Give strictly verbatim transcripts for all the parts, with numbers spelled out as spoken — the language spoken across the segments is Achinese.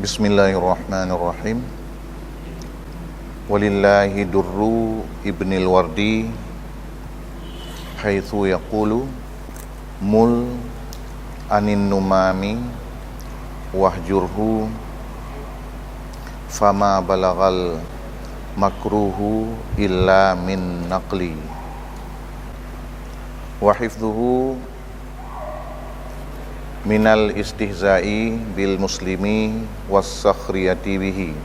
Bismillahirrahmanirrahim. Walillahi durru ibnil wardi haitsu yaqulu: "Mul anin numami wahjurhu, fama balagal makruhu illa min naqli, wa hifdzuhu minal istihza'i bil muslimi was sakhriyati bihi,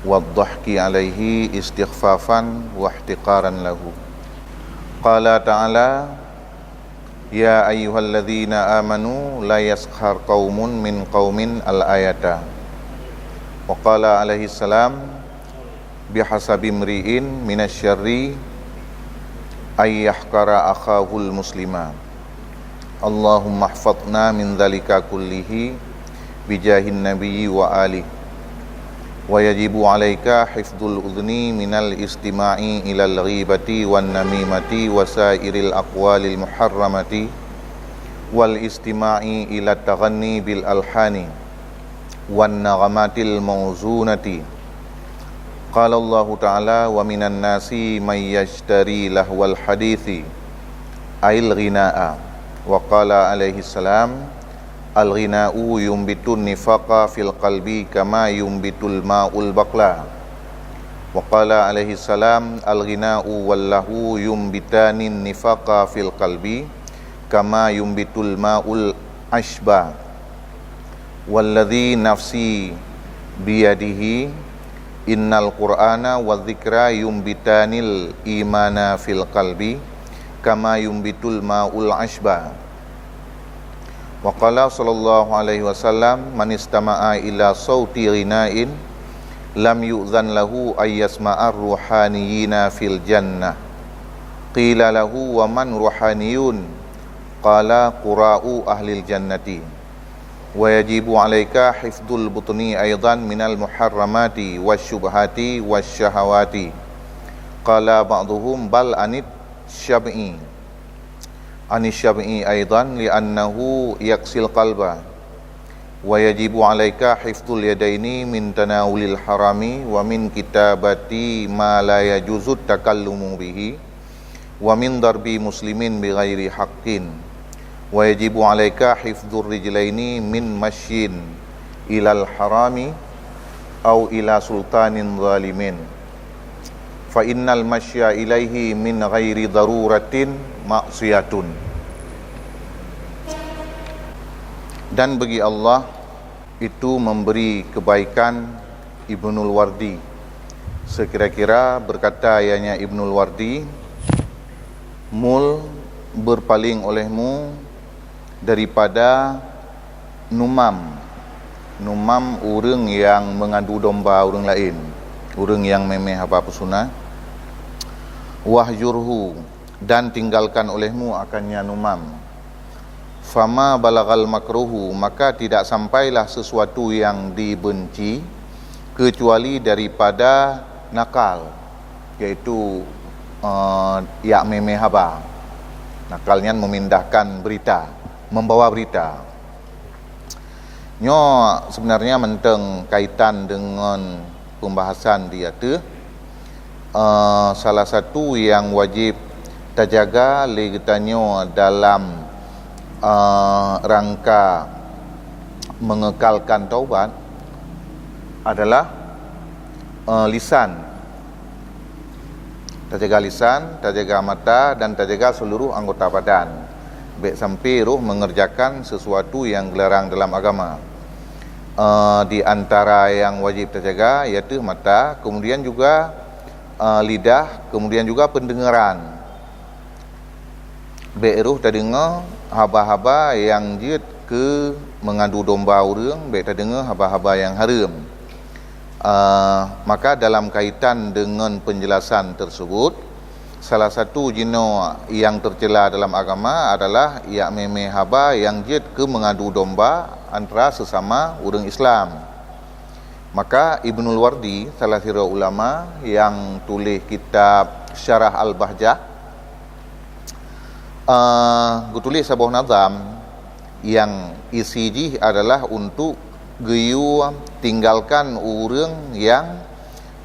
wad dhahki alaihi istikhfafan wa ihtiqaran lahu." Qala ta'ala: "Ya ayyuhalladzina amanu la yaskhar qaumun min qaumin." Al-ayata. Wa qala alaihi salam: "Bihasabi mri'in minasy syarri ay yahqara akhahul muslima." Allahumma ihfadna min dzalika kullihi bijahin nabiyyi wa alih. Wa yajibu alaika hifdzul udhni minal istima'i ilal ghibati wan namimati wa sairil aqwalil muharramati wal istima'i ila taghanni bil alhani wan naghamatil mauzunati. Qala Allahu ta'ala: "Wa minan nasi may yashtari lahwal hadithi ail ghinaa." Wa qala alaihi salam: "Al ghina'u yumbitun nifaqa fil qalbi kama yumbitul ma'ul baqla." Wa qala alaihi salam: "Al ghina'u wal lahwu yumbitanin nifaqa fil qalbi kama yumbitul ma'ul ashba." Walladzi nafsi biyadihi, innal Qur'ana wa dzikra yumbitanil imana fil qalbi kama yumbitul ma'ul ashba. Wa qala sallallahu alaihi wasallam: "Man istama'a ila sauti ghina'in lam yu'zan lahu ay yasma'ar ruhaniyina fil jannah." Qila lahu: "Wa man ruhaniyun?" Qala: "Qura'u ahlil jannati." "Wa yajibu alaika hifdzul butni aidan minal muharramati wasyubhati wasyahawati." Qala ba'duhum: "Bal anit syab'i, anis syab'i aidan li'annahu yaksil qalba." "Wa yajibu alaika hifdzul yadaini min tanawulil harami wa min kitabati ma la yajuzu takallumu bihi wa min darbi muslimin bighairi haqqin. Wa yajibu alaika hifdzur rijlaini min masyin ilal harami au ila sultanin zalimin. Fa innal masya ilaihi min ghairi daruratin maksiyatun." Dan bagi Allah itu memberi kebaikan Ibnul Wardi. Sekira-kira berkata ianya Ibnul Wardi, "Mul, berpaling olehmu daripada numam." Numam ureuëng nyang mengadu domba ureuëng laén, ureuëng nyang mémé haba peusuna. "Wahjurhu, dan tinggalkan olehmu akan nyan numam. Fama balagal makruhu, maka tidak sampailah sesuatu yang dibenci kecuali daripada nakal, yaitu, eh, yak mémé haba." Nakal nyan memindahkan berita, membawa berita. Nyoe sebenarnya mantong kaitan dengan pembahasan di ateueh. Eh, salah satu yang wajib tajaga lé geutanyoe dalam, eh, rangka mengekalkan taubat adalah, eh, lisan. Tajaga lisan, tajaga mata, dan tajaga seluruh anggota badan. Bék sampai roh mengerjakan sesuatu yang geularang dalam agama. Eh, di antara yang wajib tajaga, yaitu mata, kemudian juga, eh, lidah, kemudian juga pendengaran. Bék roh tadeungoe haba-haba nyang jeuet keu mengadu domba ureuëng, bék tadeungoe haba-haba nyang hareuem. Ah, maka dalam kaitan dengan penjelasan tersebut, salah satu jinoe yang tercela dalam agama adalah yak mémé haba nyang jeuet keu mengadu domba antara sesama ureuëng Islam. Maka Ibnul Wardi, salah sidroe ulama nyang tuléh kitab Syarah Al-Bahjah, eh, geutuléh saboh nazam nyang isi jih adalah untuk geuyue tinggalkan ureuëng nyang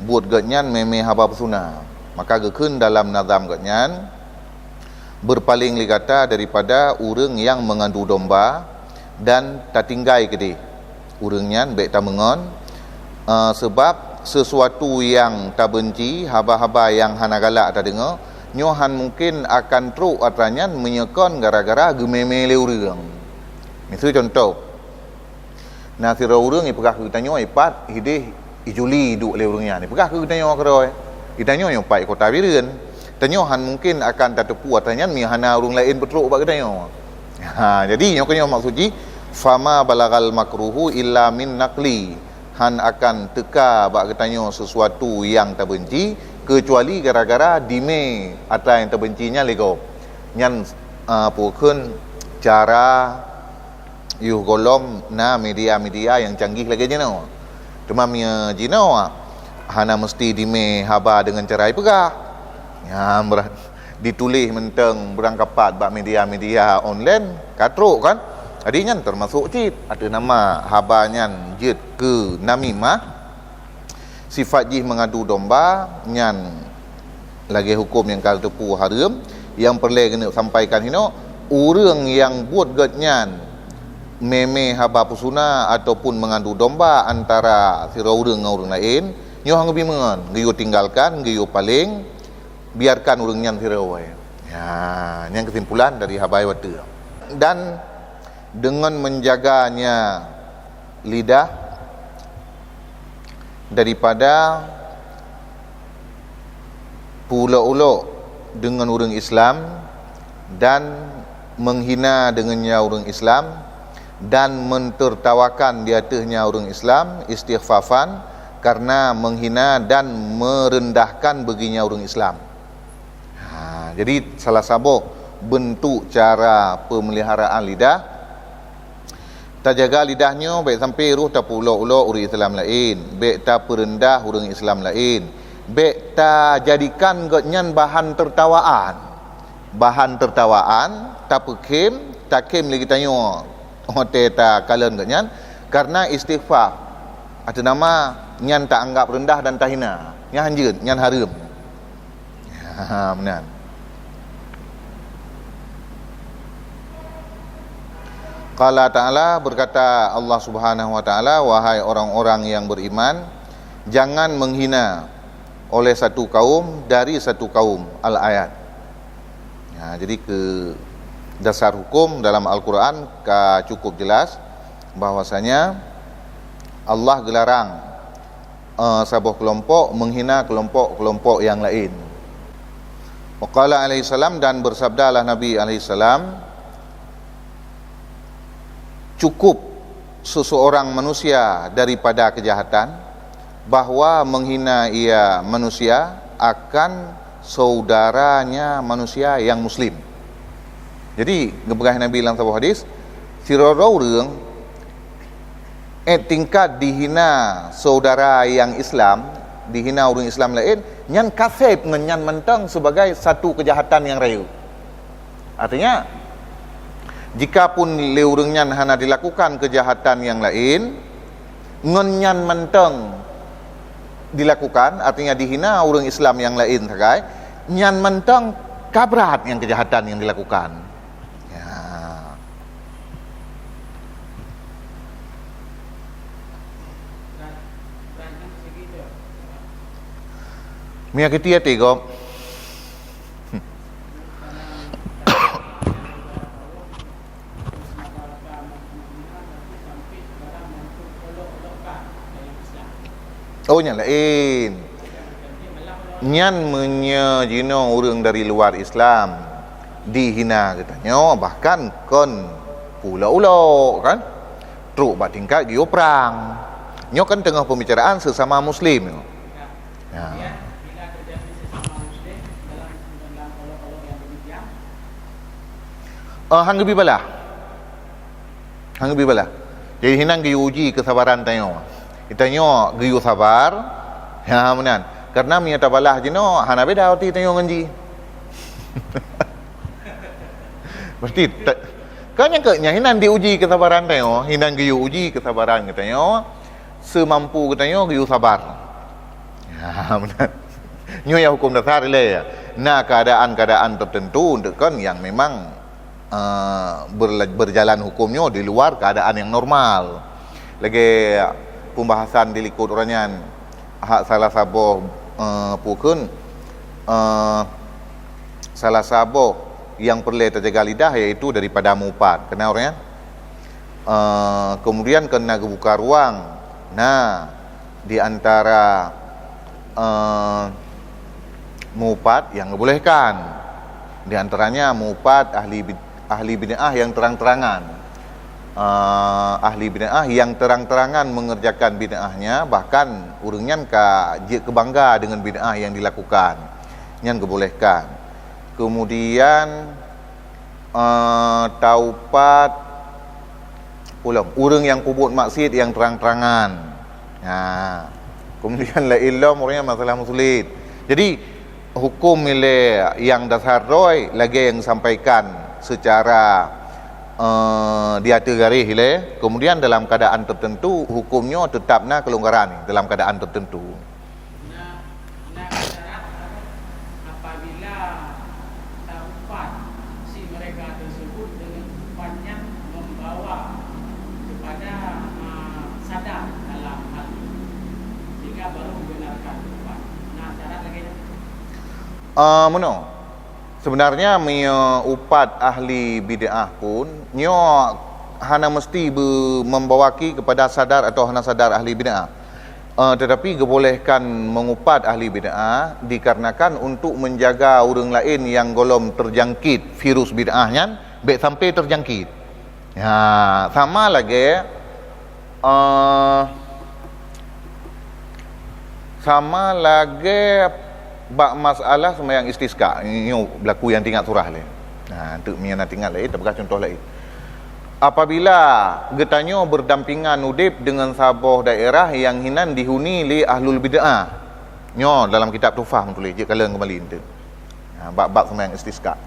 buet geuhnyan mé-mé haba peusuna. Maka geukheun dalam nazam geuhnyan, "Beurpaléng lé gata daripada ureuëng nyang meungadu domba dan tatinggai keudeh ureuëng nyan, bék tameungon, eh, sabab seusuatu nyang tabeunci, haba-haba nyang hana galak tadeungoe, nyoe hán mungken akan trok atra nyan meunyoe kon gara-gara geumé-mé lé ureuëng." Miseue cuntoh, na sidroe ureuëng jipeugah keu geutanyoe, ipat hideh ijuli duek lé ureuëng nyan. Jipeugah keu geutanyoe keudroe, "Geutanyoe nyoe pat kota Bireuen. Tanyoe hán mungken akan tateupeue atra nyan meunyoe hana ureuëng laén peutrok bak geutanyoe." Ha, jadi nyoe keunyoe maksud jih, "Fama balagal makruhu illa min naqli." Hán akan teuka bak geutanyoe seusuatu nyang tabeunci, keucuali gara-gara dimé atra nyang tabeunci nyan lé gob. Nyan, ah, peue kheun cara yoh gohlom na media-media nyang canggih lagée jinoe. Teuma meunyoe jinoe hana meusti dimé haba deungon cara jipeugah. Nyan beurat dituléh mantong beurangkapat bak media-media online, ka trok kan? Jadi nyan teumasok cit ateueh nama haba nyan jeuet keu namimah. Sifat jih meungadu domba nyan lagée huköm nyang ka teupeu hareuem. Nyang peureulée keuneuk sampaikan hinoe, ureuëng nyang buet gét nyan mé-mé haba peusuna ataupun meungadu domba antara sidroe ureuëng ngon ureuëng laén, nyoe hana geubi meungon, geuyue tinggalkan, geuyue paléng, biarkan ureuëng nyan sidroe. Ya, nyan keusimpulan dari haba watée. Dan deungon meujaganya lidah daripada peuulok-ulok deungon ureuëng Islam dan meunghina deungon nyan ureuëng Islam dan meunteurtawakan di ateueh nyan ureuëng Islam, istikhfafan, karena meunghina dan meurendahkan beuginya ureuëng Islam. Ha, jadi salah saboh beuntuk cara peumeliharaan lidah, tajaga lidah nyoe bék sampai roh tapeuulok-ulok ureuëng Islam laén, bék tapeureundah ureuëng Islam laén, bék tajadikan gét nyan bahan teurtawaan. Bahan teurtawaan, tapeukhem, takhém lé geutanyoe watée takalon gét nyan, karena istighfar ateueh nama nyan taanggab reundah dan tahina. Nyan hanjeuet, nyan hareuem. Ha, meunan. Qala Ta'ala, berkata Allah Subhanahu wa Ta'ala, "Wahai orang-orang yang beriman, jangan menghina oleh satu kaum dari satu kaum." Al-Ayat. Ha, jadi keu dasar huköm dalam Al-Quran ka cukup jelas bahwasanya Allah geularang eh, saboh keulompok meunghina keulompok-keulompok nyang laén. Waqala alaihissalam, dan bersabdalah Nabi alaihissalam, cukup seseorang manusia daripada kejahatan, bahwa menghina ia manusia akan saudaranya manusia yang muslim. Jadi, geupeugah Nabi lam saboh hadis, sidroe-droe ureuëng eh tingkat dihina saudara nyang Islam, dihina ureuëng Islam laén, nyan ka sép ngon nyan mantong sebagai satu kejahatan nyang rayeuk. Artinya, jikapun lé ureuëng nyan hana dilakukan kejahatan nyang laén, ngon nyan mantong dilakukan, artinya dihina ureuëng Islam nyang laén sagai, nyan mantong ka brat nyang kejahatan nyang dilakukan. Ya. Meunyoe keuti até gob. Oh, nyan laén. Nyan meunyoe jinoe ureuëng dari luar Islam dihina geutanyoe, bahkan kon peuulok-ulok, kan? Trok bak tingkat geuyue prang. Nyoe kan teungoh pembicaraan sesama muslim. Ya. Eh, hang geubi balah. Hang geubi balah. Jadi, hinan geuyue uji keusabaran tanyoe. Tanyoe geuyue sabar, ha, meunan. Karena meunyoe tabalah jinoe, hana beda roti tanyoe ngon jih. Berarti ta-, Kan nyang keu nyan hinan diuji keusabaran tanyoe, hinan geuyue uji keusabaran geutanyoe, seumampu geutanyoe geuyue sabar. Ha, meunan. Nyoe nyang huköm dasar ilée. Na keuadaan-keuadaan teuteuntu eunteuk kon nyang memang, eh, berla-, berjalan huköm nyoe di luar keuadaan nyang normal. Lagée pembahasan di likot uroe nyan, hak salah saboh, eh, peue kheun, eh, salah saboh nyang peureulée tajaga lidah yaitu daripada meuupat. Keunan uroe nyan, eh, kemudian keunan geubuka ruang, na di antara, eh, meuupat nyang geubolehkan. Di antaranya meuupat ahli bid-, ahli bid'ah nyang terang-terangan. Eh, ahli bid'ah nyang terang-terangan mengerjakan bid'ahnya, bahkan ureuëng nyan ka jeuet keu bangga deungon bid'ah nyang dilakukan. Nyan geubolehkan. Kemudian, eh, taupat, pulang, ureuëng nyang peubuet maksiat nyang terang-terangan. Ha. Kemudian laén lom ureuëng nyang masalah meusulet. Jadi, huköm ilée nyang dasar droe lagée nyang sampaikan secara, eh, di ateueh garéh ilée. Kemudian dalam keadaan tertentu, huköm nyoe tetap na kelonggaran dalam keadaan tertentu. Na, na syarat apabila taupat si mereka tersebut dengan upat nyan membawa kepada, ah, sadar dalam hati, sehingga baru membenarkan upat. Na syarat lagée nyan? Ah, meunoe. Sebenarnya meunyoe upat ahli bid'ah pun, nyoe hana meusti beu-, membawaki kepada sadar atau hana sadar ahli bid'ah. Eh, tetapi geubolehkan mengupat ahli bid'ah dikarenakan untuk menjaga ureuëng laén nyang gohlom terjangkit virus bid'ah nyan bék sampai terjangkit. Ya, sama lagée, eh, sama lagée bak masalah seumayang istisqa. Nyoe beulaku nyang teuingat surah lé. Nah, untuk meunyoe na teuingat lé, tapeugah contoh laén. Apabila geutanyoe berdampingan udeb deungon saboh daerah nyang hinan dihuni lé ahlul bid'ah. Nyoe dalam kitab Tuhfah meutuléh, jeuet kalon keumbali eunteuk. Ha, bab-bab seumayang istisqa.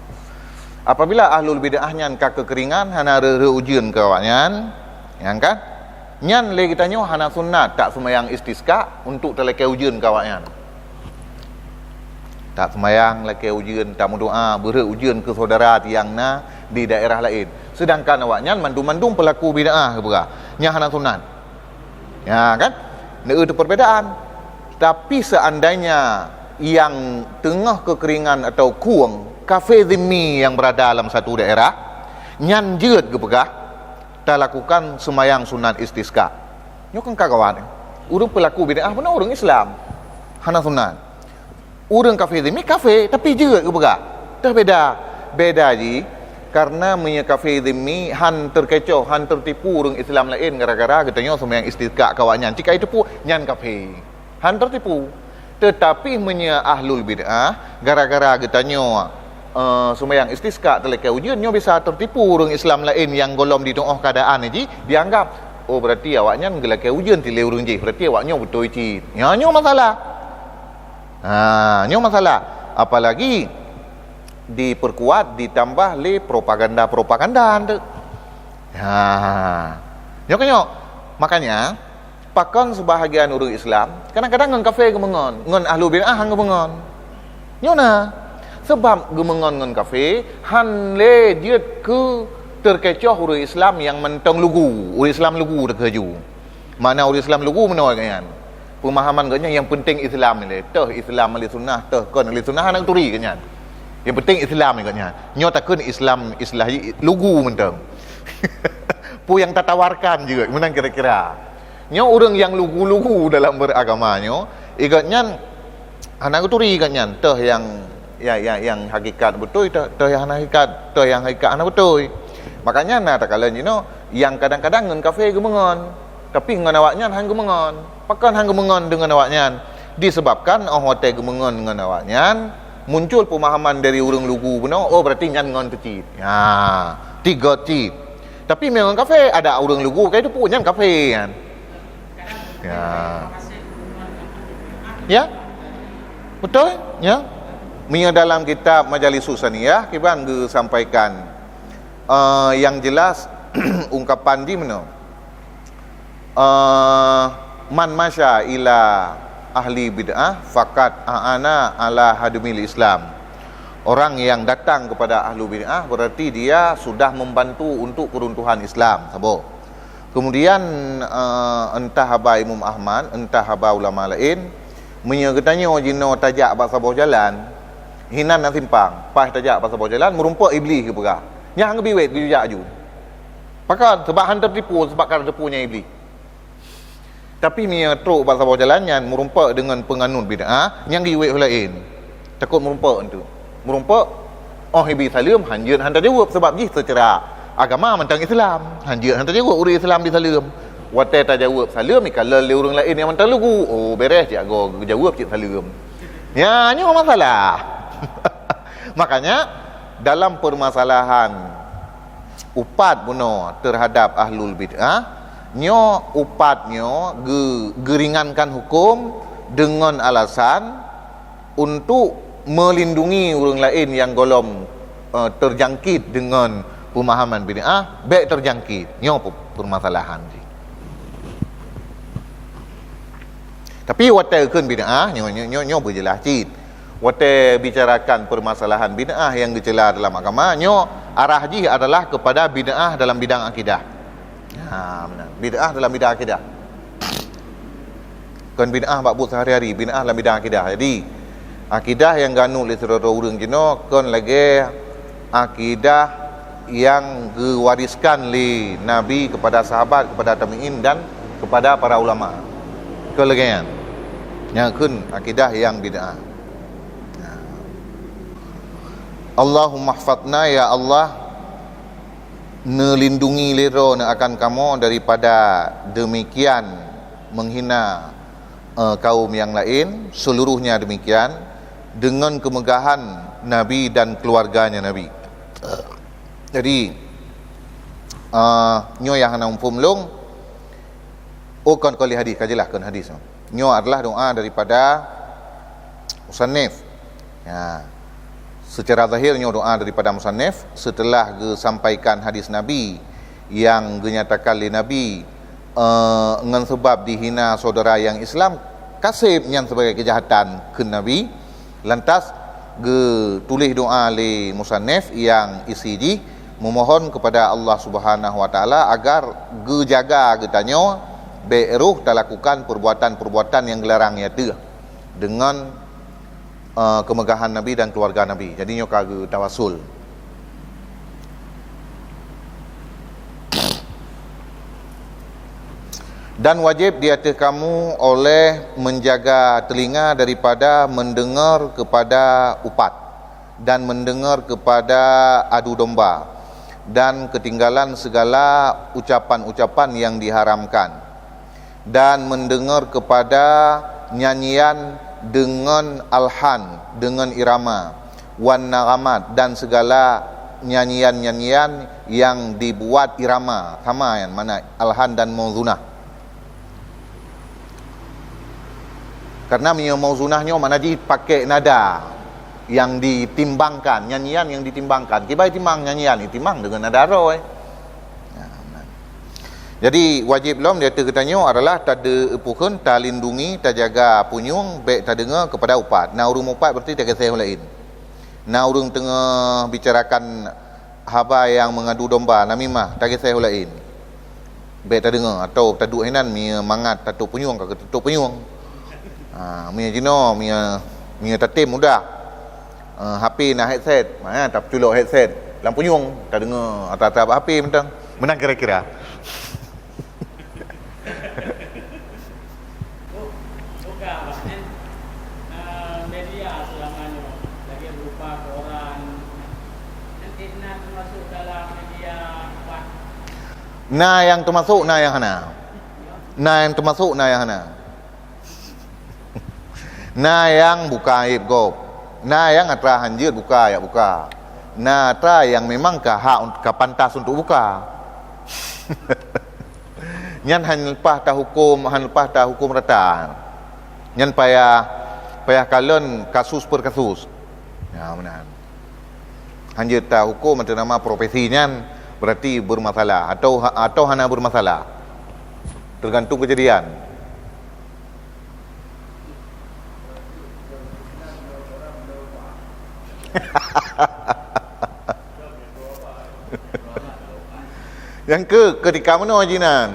Apabila ahlul bid'ah nyan ka keukeuringan, hana rhot-rhot ujeuen keu awaknyan, nyan kan? Nyan lé geutanyoe hana sunat tak seumayang istisqa untuk talakée ujeuen keu awaknyan. Tak seumayang lakée ujeuen, tak meudoá, beurhot ujeuen keu syedara nyang na di daerah laén. Sedangkan awaknyan mandum-mandum peulaku bid'ah geupeugah, nyan hana sunat. Ya kan? Neu teuh perbedaan. Tapi seandainya nyang teungoh keukeuringan atau khueng kafé zimmi nyang berada lam satu daerah, nyan jeuet geupeugah talakukan seumayang sunat istisqa. Nyoe kan ka gawat. Ureuëng peulaku bid'ah bunoe ureuëng Islam. Hana sunat. Ureuëng kafé zimmi kafé, tapi jeuet geupeugah. Teuh beda. Beda jih, karena meunyoe kafé zimmi han teukecoh, han teutipu ureuëng Islam laén gara-gara geutanyoe seumayang istisqa keu awaknyan. Cit ka jiteupeue, nyan kafé. Han teutipu. Tetapi meunyoe ahlul bid'ah, gara-gara geutanyoe, eh, seumayang istisqa talakée ujeuen, nyoe bisa teutipu ureuëng Islam laén nyang gohlom di teuoh keuadaan jih, dianggap, "Oh, berarti awaknyan geulakée ujeuen lé ureuëng jih, berarti awaknyoe beutôi cit." Nyan nyoe masalah. Ha, nyoe masalah. Apalagi diperkuat, ditambah lé propaganda-propaganda tu. Ha. Nyoe kan nyoe. Makanya, pakon sebahagian ureuëng Islam, kadang-kadang ngon kafé geumeungon, ngon ahlu bid'ah han geumeungon. Nyoe na. Sebab geumeungon ngon kafé, han lé jeuet keu teukecoh ureuëng Islam nyang mantong lugu, ureuëng Islam lugu teukeju. Makna ureuëng Islam lugu meunoe geuhnyan. Peumahaman geuhnyan nyang penting Islam ilée. Teuh Islam ahli sunnah, teuh kon ahli sunnah, hana geuturi geuhnyan. Nyang penting Islam geuhnyan. Nyoe takheun Islam, Islam lugu mantong. Peue nyang tatawarkan jeuet, meunan kira-kira. Nyoe ureuëng nyang lugu-lugu dalam beragama nyoe, geuhnyan hana geuturi geuhnyan, teuh nyang, ya, ya, nyang hakikat beutôi, teuh, teuh nyang hana hakikat, teuh nyang hakikat hana beutôi. Makanya na takalon jinoe, nyang kadang-kadang ngon kafé geumeungon, tapi ngon awaknyan han geumeungon. Pakon han geumeungon deungon awaknyan? Disebabkan óh watée geumeungon ngon awaknyan, muncul peumahaman dari ureuëng lugu bunoe, "Oh, berarti nyan ngon teuh cit." Ya, tiga cit. Tapi meungon kafé, ada ureuëng lugu ka jiteupeue nyan kafé nyan. Ya. Ya? Beutôi? Ya. Meunyoe dalam kitab Majalisus Saniyah, kiban geusampaikan, Eh, yang jelas, ungkapan jih meunoe. Eh, "Man masya ila ahli bid'ah faqad a'ana ala hadmil Islam." Orang yang datang kepada ahlu bid'ah, berarti dia sudah membantu untuk keruntuhan Islam. Saboh. Kemudian, eh, entah haba Imam Ahmad, entah haba ulama laén, meunyoe geutanyoe jinoe tajak bak saboh jalan, hinan na simpang, paih tajak bak saboh jalan, meurumpok Iblih geupeugah, "Nyan hana geubiet, geujak aju." Pakon? Sabab hana teupeu, sabab ka teupeu nyan Iblih. Tapi meunyoe trok bak saboh jalan nyan meurumpok deungon peunganut bid'ah, nyan geuyue laén. Takot meurumpok tu. Meurumpok, oh ibi saleuem, hanjeuet hana tajaweueb, sabab jih seucara agama mantong Islam. Hanjeuet hana tajaweueb ureuëng Islam bi saleuem. Watée tajaweueb saleuem, ikalon lé ureuëng laén nyang mantong lugu. Oh, beres, jak go geujaweueb cit saleuem. Ya, nyoe masalah. Makanya, dalam permasalahan upat bunoe terhadap ahlul bid'ah, nyoe upat nyoe geu-, geuringankan huköm deungon alasan untuk melindungi ureuëng laén nyang gohlom, eh, terjangkit deungon pemahaman bid'ah, bék terjangkit. Nyoe pe-, permasalahan jih. Tapi watée kheun bid'ah, nyoe, nyoe, nyoe, nyoe beujeulaih cit. Watée bicarakan permasalahan bid'ah nyang geucela dalam agama, nyoe arah jih adalah kepada bid'ah dalam bidang akidah. Ha, meunan. Bid'ah dalam bidang akidah. Kon bid'ah bak buet sehari-hari, bid'ah dalam bidang akidah. Jadi, akidah nyang geuanut lé sidroe-droe ureuëng jinoe kon lagée akidah nyang geuwariskan lé Nabi kepada sahabat, kepada tabi'in, dan kepada para ulama. Kon lagée nyan. Nyan kheun akidah nyang bid'ah. Allahumma hfadna, ya Allah, neulindungi lé Droeneuh akan kamoe daripada demikian menghina, eh, kaum nyang laén, seluruhnya demikian, deungon keumeugahan Nabi dan keuluwarganya Nabi. Jadi, eh, nyoe nyang hana muphom lôn, oh, kon, kon lé hadis, ka jeulaih kon hadis. Nyoe adalah doa daripada musannif. Ya. Secara zahir nyoe doa daripada musannif setelah geusampaikan hadis Nabi nyang geunyatakan lé Nabi, eh, ngon sabab dihina syedara nyang Islam, ka seb nyan sebagai keujahatan kheun Nabi. Lantas geutuléh doa lé musannif nyang isi jih memohon kepada Allah Subhanahu Wa Taala agar geujaga geutanyoe bék roh talakukan perbuatan-perbuatan nyang geularang nyan teuh deungon, eh, keumeugahan Nabi dan keuluwarga Nabi. Jadi nyoe ka geutawasul. Dan wajib di ateueh kamu oleh menjaga telinga daripada mendengar kepada upat, dan mendengar kepada adu domba, dan ketinggalan segala ucapan-ucapan yang diharamkan, dan mendengar kepada nyanyian dengan alhan, dengan irama, wan naghamat, dan segala nyanyian-nyanyian yang dibuat irama, sama nyan makna alhan dan mauzunah. Karena meunyoe mauzunah nyoe makna jih pakai nada yang ditimbangkan, nyanyian yang ditimbangkan. Kiban timbang nyanyian, timbang dengan nada roh, eh. Nah, nah. Jadi, wajib lom di ateueh geutanyoe adalah tade-, peue kheun, talindungi, tajaga punyueng, bék tadeungoe kepada upat. Na ureuëng mupat berarti tageuseh u laén. Na ureuëng teungoh bicarakan haba nyang mengadu domba, namimah, tageuseh u laén. Bék tadeungoe, atawa taduek hinan, meunyoe mangat tatôp punyueng, ka geututôp punyueng. Ha, meunyoe jinoe, meunyoe, meunyoe tatem mudah. Eh, H P na headset, ha, tapeuculok headset lam punyueng, tadeungoe ata-ata bak H P mantong. Meunan kira-kira. Buka, Pak, kan? Eh, media selama nyoe, lagi berupa koran, nanti na termasuk dalam media, Pak? Na nyang termasuk, na nyang hana. Na nyang termasuk, na nyang hana. Na nyang buka aib gob. Na nyang atra hanjeuet buka, jak buka. Na atra nyang memang ka hak un-, ka pantas untuk buka. Nyan hana leupah tahuköm, hana leupah tahuköm rata. Nyan payah, payah kalon kasus per kasus. Ya, meunan. Hanjeuet tahuköm ateueh nama profesi nyan, Berarti bermasalah atau ha-, atau hana bermasalah. Tergantung kejadian. Nyang keu, ketika meunoe jinan.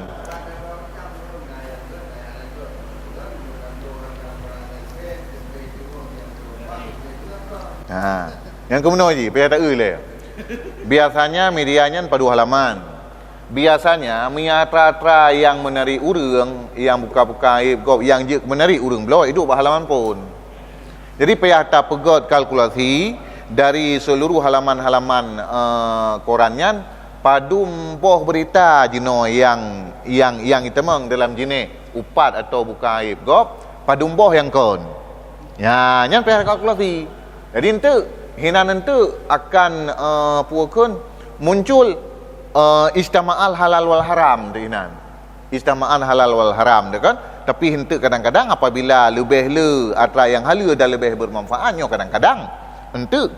Ha, nyang keu meunoe jih, payah taeu lé. Biasanya media nyan padub halaman. Biasanya meunyo atra-atra nyang meunari ureuëng, nyang buka-buka aib gob, nyang jeuet meunari ureuëng bloe, iduek bak halaman phon. Jadi payah tapeugét kalkulasi dari seluruh halaman-halaman, eh, koran nyan, padum boh beurita jinoe nyang, nyang, nyang itamong dalam jinéh upat atau buka aib gob, padum boh nyang kon. Nya, nyan payah kalkulasi. Jadi enteuk, hinan enteuk akan, eh, peue kheun, muncul, eh, ijtama'al halal wal haram tu hinan. Ijtama'an halal wal haram tu kan. Tapi enteuk kadang-kadang apabila leubeh le atra nyang haleue dan leubeh bermanfaat nyoe kadang-kadang enteuk,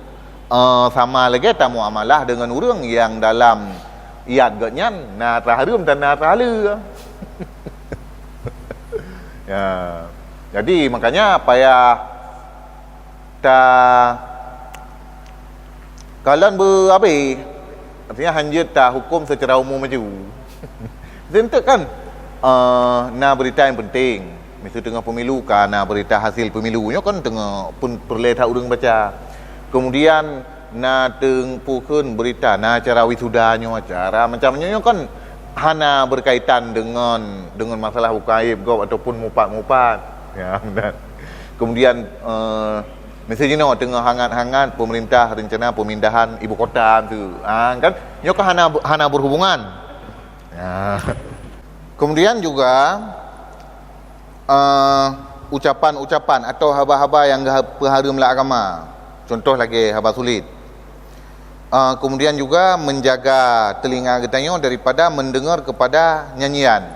eh, sama lagée tamuamalah deungon ureuëng nyang dalam yat geuh nyan na atra hareuem dan na atra haleue. Ya. Jadi makanya payah ta-, kalon beu habéh. Artinya hanjeuet tahuköm secara umum aju. Enteuk kan, eh, na beurita nyang penting. Miseue teungoh pemilu ka na beurita hasil pemilu nyoe kan teungoh pun peureulée that ureuëng baca. Kemudian na teung pukheun beurita, na acara wisuda nyoe, acara macam nyoe, nyoe kan hana berkaitan dengan, dengan masalah buka aib gob ataupun mupat-mupat. Ya, benar. Kemudian, eh, miseue jinoe teungoh hangat-hangat pemerintah rencana pemindahan ibu kota tu. Ah, kan? Nyoe kan hana, hana berhubungan. Ya. Kemudian juga, eh, ucapan-ucapan atau haba-haba nyang geuha-, peuhareuem lé agama. Contoh lagée haba sulet. Ah, kemudian juga menjaga telinga geutanyoe daripada mendengar kepada nyanyian,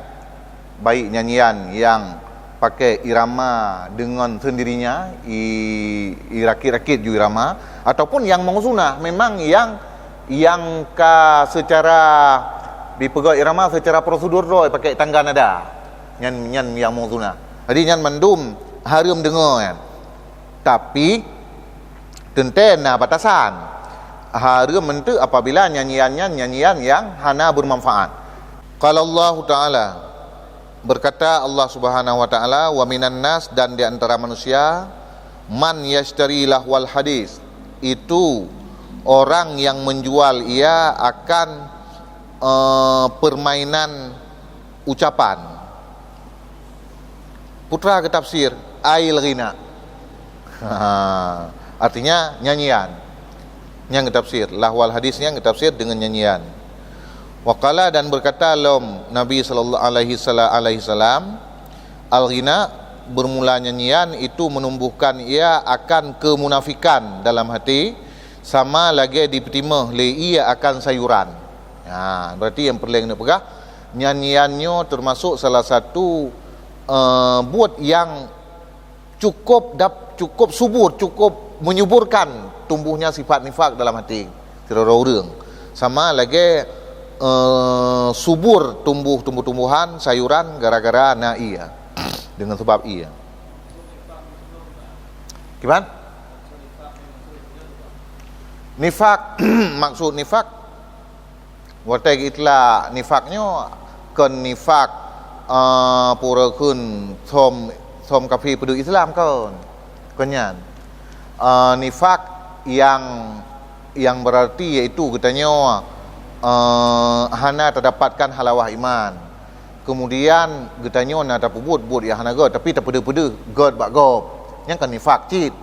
baik nyanyian yang pakai irama dengan sendirinya, i, irakit-rakit ju irama, ataupun yang mauzunah, memang yang, yang ka secara dipeugah irama secara prosedur droe pakai tangga nada. Nyan, nyan yang mauzunah. Jadi nyan mandum hareuem deungoe nyan. Tapi teuntée na batasan. Hareuem enteuk apabila nyanyian nyan nyanyian nyang hana bermanfaat. Qala Allahu Ta'ala, berkata Allah Subhanahu wa Ta'ala, "Wa minan nas," dan di antara manusia, "man yashtari lahwal hadis," itu orang yang menjual ia akan, eh, permainan ucapan. Putra geutafsir, "Ail ghina." Artinya nyanyian. Nyang geutafsir, lahwal hadis nyang geutafsir dengan nyanyian. Waqala, dan berkata lom Nabi sallallahu alaihi sala-, alaihi salam, "Al-ghina, bermula nyanyian itu menumbuhkan ia akan kemunafikan dalam hati, sama lagée dipeutimeuh lé ie akan sayuran." Ha, berarti nyang peureulée neupeugah, nyanyian nyoe termasuk salah satu, eh, buet nyang cukup dap-, cukup subur, cukup menyuburkan tumbuhnya sifat nifak dalam hati sidroe ureuëng. Sama lagée, eh, subur tumbuh tumbuh-tumbuhan, sayuran gara-gara na ie. Dengan sebab ie. Kiban? Nifak, maksud nifak, watée geuitlak nifak nyoe kon nifak, eh, pura kheun som, som kafé peudeuh Islam kon. Kon nyan. Eh, nifak yang, yang berarti yaitu geutanyoe, eh, hana tadapatkan halawah iman. Kemudian geutanyoe na tapeubuet buet nyang hana gét, tapi tapeudeuh-peudeuh gét bak gob. Nyan kan nifak cit.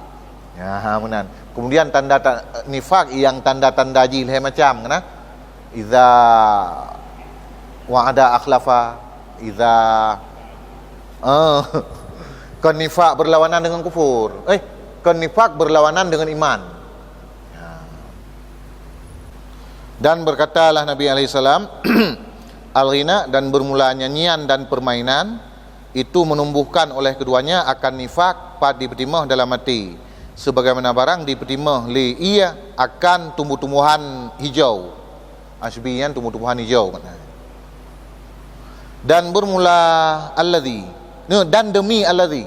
Ya, ha, meunan. Kemudian tanda ta-, nifak nyang tanda-tanda jih lhée macam, kan? Iza wa'ada akhlafa, iza, eh, kon nifak berlawanan dengan kufur. Eh, kon nifak berlawanan dengan iman. Ya. Dan berkatalah Nabi alaihissalam, "Al-ghina, dan bermula nyanyian dan permainan, itu menumbuhkan oleh keduanya akan nifak pat dipeutimeuh dalam hati, sebagaimana barang dipeutimeuh lé ie akan tumbuh-tumbuhan hijau." Asybi nyan tumbuh-tumbuhan hijau maknanya. Dan bermula alladzi, ne, dan demi alladzi,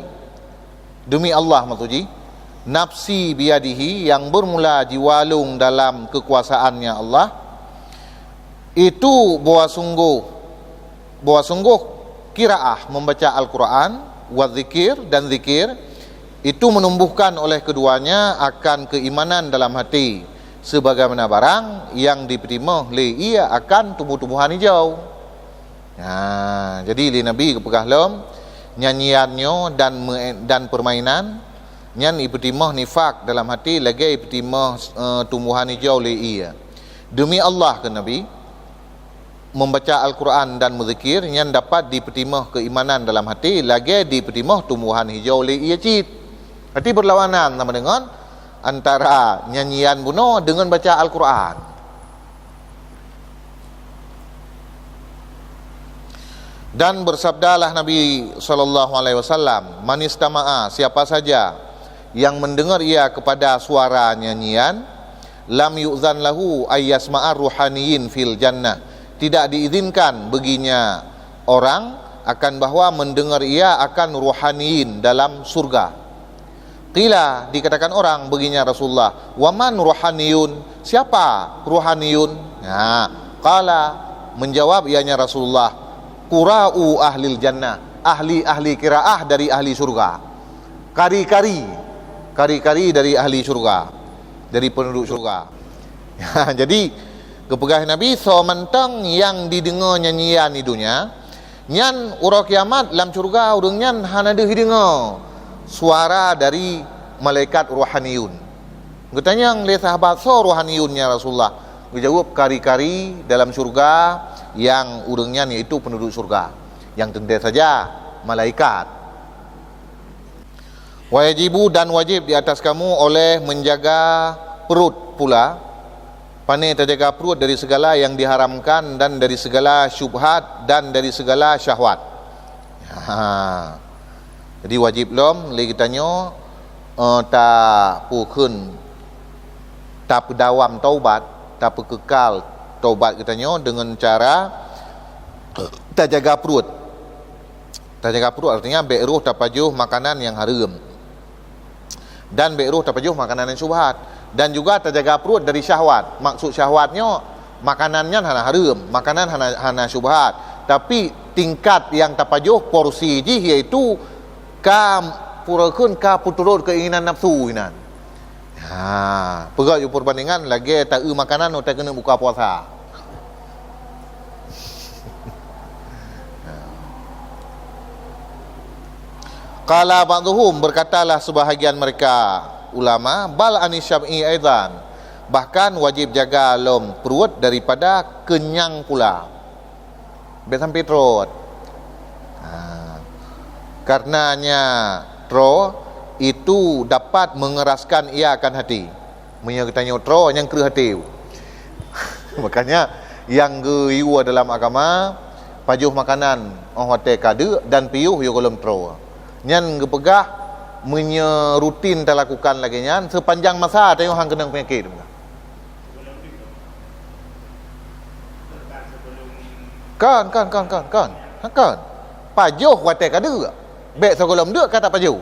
demi Allah maksud jih, nafsi biyadihi, yang bermula jiwa lôn dalam kekuasaannya Allah, itu bahwa sungguh, bahwa sungguh qiraah, membaca Al-Quran, wa zikir, dan zikir, itu menumbuhkan oleh keduanya akan keimanan dalam hati, sebagaimana barang yang dipeutimöh lé ia akan tumbuh-tumbuhan hijau. Ha, jadi lé Nabi geupeugah lom, nyanyian nyoe dan me-, dan permainan nyan ipeutimöh nifak dalam hati lagée ipeutimöh, eh, tumbuhan hijau lé ie. Demi Allah, kheun Nabi, membaca Al-Quran dan meuzikir nyan dapat dipeutimöh keimanan dalam hati lagée dipeutimöh tumbuhan hijau lé ie cit. Berarti berlawanan sama dengan antara nyanyian bunoe dengan baca Al-Quran. Dan bersabdalah Nabi sallallahu alaihi wasallam, "Man istama'a, siapa saja yang mendengar ia kepada suara nyanyian, lam yu'zan lahu ayyasma'a ruhaniyin fil jannah, tidak diizinkan baginya orang akan bahwa mendengar ia akan ruhaniyin dalam surga." Qila, dikatakan orang baginya Rasulullah, "Wa man ruhaniyun? Siapa ruhaniyun?" Nah, qala, menjawab ianya Rasulullah, "Qura'u ahlil jannah, ahli-ahli qiraah dari ahli surga." Kari-kari, kari-kari dari ahli surga, dari penduduk surga. Jadi, geupeugah Nabi, soe mantong nyang dideungoe nyanyian di dunia, nyan uroe kiamat lam syurga ureuëng nyan hana deuh jideungoe suara dari malaikat rohaniyun. Geutanyong lé sahabat, "Soe rohaniyun, ya Rasulullah?" Geujaweueb, "Kari-kari dalam syurga nyang ureuëng nyan yaitu penduduk syurga, nyang teuntée saja malaikat." Wajibu, dan wajib di atas kamu oleh menjaga perut pula, pane tajaga perut dari segala yang diharamkan dan dari segala syubhat dan dari segala syahwat. Ha. Jadi wajib lom lé geutanyoe, eh, tapukheun, tapeudawam taubat, tapeukekal taubat geutanyoe dengan cara tajaga perut. Tajaga perut artinya bék roh tapajoh makanan nyang hareuem. Dan bék roh tapajoh makanan nyang syubhat. Dan juga tajaga perut dari syahwat. Maksud syahwat nyoe, makanan nyan hana hareuem, makanan hana, hana syubhat. Tapi tingkat nyang tapajoh porsi jih yaitu ka pura kheun ka peuturot keinginan nafsu inan. Ha, peugah ju perbandingan lagée taeu makanan watée keuneuk buka puasa. Qala ba'dhuhum, berkatalah sebahagian mereka ulama, bal ani syab'i aidan, bahkan wajib jaga lom perut daripada kenyang pula. Bék sampai trot. Ha. Karenanya tro itu dapat mengeraskan ia akan hati. Meunyoe geutanyoe tro nyang kreueh até. Makanya nyang geuyue dalam agama, pajoh makanan óh watée ka deuk dan piôh yoh gohlom tro. Nyan geupeugah meunyoe rutin talakukan lagée nyan, sepanjang masa tanyoe han keunong peunyakét. Kon, kon, kon, kon, kon. Ha, kon. Pajoh watée ka deuk. Bék sigohlom deuk ka tapajoh.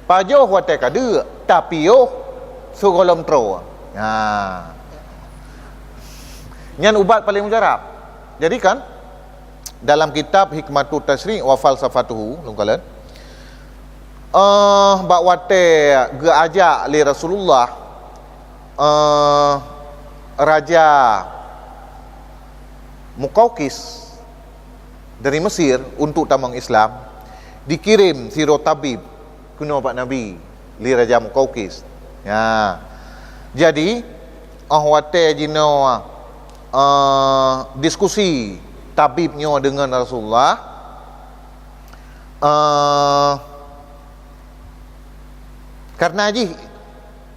Pajoh watée ka deuk, tapiôh sigohlom tro. Ha. Nyan ubat paléng mujarab. Jadi kan, dalam kitab Hikmatut Tasyri' wa Falsafatuhu, lôn kalon, eh, bak watée geuajak lé Rasulullah, eh, Raja Muqawqis dari Mesir untuk tamong Islam, dikirém sidroe tabib keunoe bak Nabi lé Raja Muqawqis. Ya. Jadi, óh watée jinoe, eh, diskusi tabib nyoe deungon Rasulullah, eh, karena jih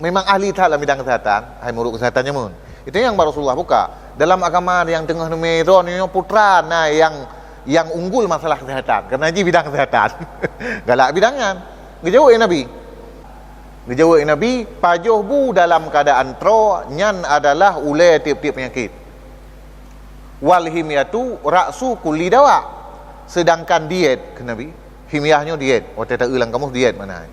memang ahli that lam bidang kesehatan, hai murit kesehatan nyamun. Itu nyang bak Rasulullah buka. Dalam agama nyang teungoh neumé droe nyoe putra na nyang, nyang unggul masalah kesehatan. Karena jih bidang kesehatan. Galak bidang nyan. Geujaweueb lé Nabi. Geujaweueb lé Nabi, pajoh bu dalam keadaan tro nyan adalah ulée tieb-tieb penyakit. Wal himyatu ra'su kulli dawa. Sedangkan diet, kheun Nabi, himyah nyoe diet, watée ta-eu lam kamus diet makna.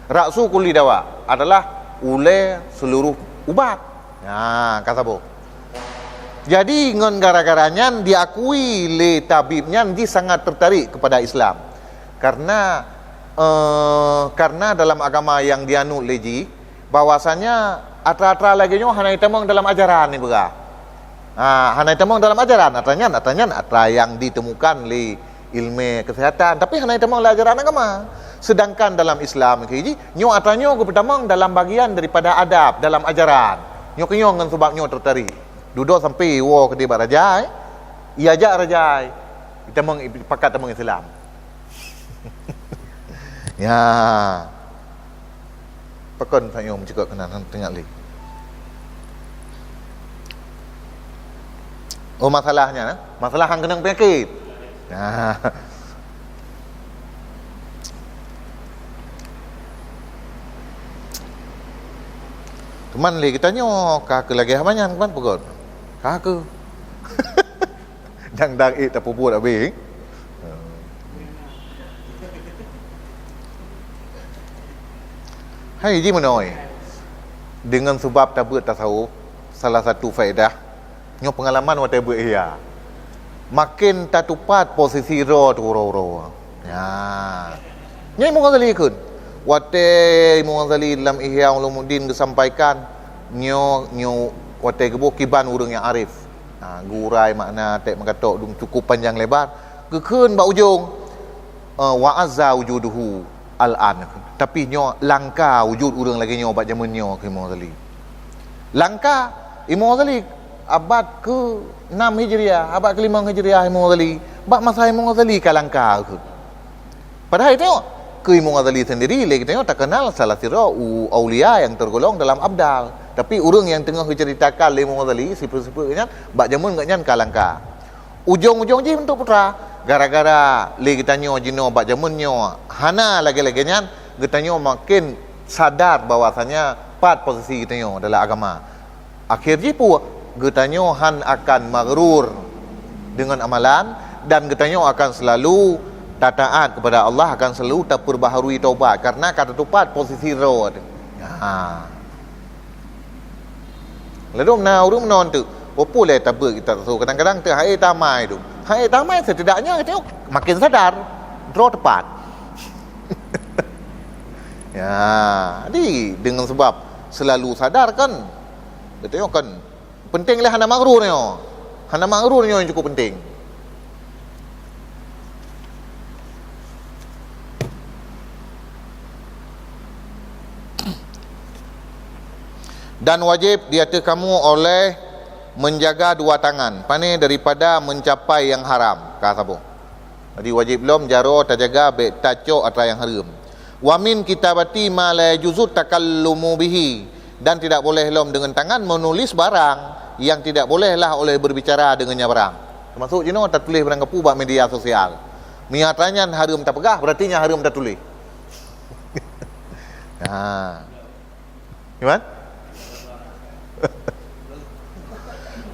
Ra'su kulli dawa adalah ulée seluruh ubat. Nah, ka saboh. Jadi ngon gara-gara nyan diakui lé tabib nyan jih sangat tertarik kepada Islam. Karena, eh, karena dalam agama yang dianut lé jih, bahwasanya atra-atra lagée nyoe hana jitamong dalam ajaran ibarat. Ha, hana jitamong dalam ajaran, atra nyan, atra nyan atra yang ditemukan lé ilmu kesehatan, tapi hana jitamong dalam ajaran agama. Sedangkan dalam Islam kiji, nyoe atra nyoe geupeutamong dalam bagian daripada adab dalam ajaran. Nyoe keunyoe ngon sebab nyoe tertarik. Dudoe sampai woe keudeh bak raja, eh. Ia jak raja, eh. Tamong, pakat tamong Islam. Ya. Pakon tanyoe meucukôp keunan, hana teuingat lé. Oh, masalahnya, eh? Masalah hang keunong penyakit. Nah. Cuman lé geutanyoe, ka keu lagée haba nyan, kan, peugöt? Ka keu. Dang-dang ék tapeubuet abéh. Hai jimeunoe. Deungon seubab tabeuet tasawuf, salah satu faedah, nyoe peungalaman watée beuet Ihya. Maken tatupat posisi droe teuh uroe-uroe. Ya. Nyoe Imam Ghazali kheun. Watée Imam Ghazali lam Ihya Ulumuddin geusampaikan, nyoe, nyoe watée geuboh kiban ureuëng nyang arif. Ha, geuurai makna teks meukatok dum cukup panjang lebar. Geukheun bak ujong, eh, "Wa azza wujuduhu al-an." Tapi nyoe langka wujud ureuëng lagée nyoe bak jameun nyoe keu Imam Ghazali. Langka Imam Ghazali abad keenam Hijriah, abad kelimong Hijriah Imam Ghazali. Bak masa Imam Ghazali ka langka kheun. Padahai tanyoe, keu Imam Ghazali sendiri lé geutanyoe takeunal salah sidroe u-, aulia nyang tergolong dalam abdal. Tapi ureuëng nyang teungoh geuceuritakan lé Imam Ghazali, sifeuet-sifeuet geuhnyan, bak jameun geuhnyan ka langka. Ujong-ujong jih untuk putra, gara-gara lé geutanyoe jinoe bak jameun nyoe hana lagée-lagée nyan, geutanyoe maken sadar bahwasanya pat posisi geutanyoe dalam agama. Akhé jih peue? Geutanyoe hán akan maghrur deungon amalan, dan geutanyoe akan seulalu tataát keupada Allah, akan seulalu tapeubaharui taubat, kareuna ka tatupat posisi droe teuh. Ha. Ladôm na ureuëng meunan teuk, peue-peue lé tabeuet kita tu, kadang-kadang teuh hai tamai tu. Hai tamai, setidaknya geutanyoe maken sadar, droe teupat. Ya, jadi deungon seubab seulalu sadar kan, geutanyoe kan penting lé hana maghrur nyoe. Hana maghrur nyoe nyang cukup penting. Dan wajéb di ateueh kamu oleh menjaga dua tangan, pane daripada mencapai yang haram. Ka saboh. Jadi wajéb lom jaroe tajaga bék tacok atra nyang hareuem. Wa min kitabati ma la yajuzu takallumu bihi, dan tidak boleh lom deungon tangan menulis barang yang tidak bolehlah oleh berbicara dengannya barang. Termasuk jinoe tatuléh barang kapeue bak media sosial. Meunyo atra nyan hareuem tapeugah, berarti nyan hareuem tatuléh. Ha. Gimana?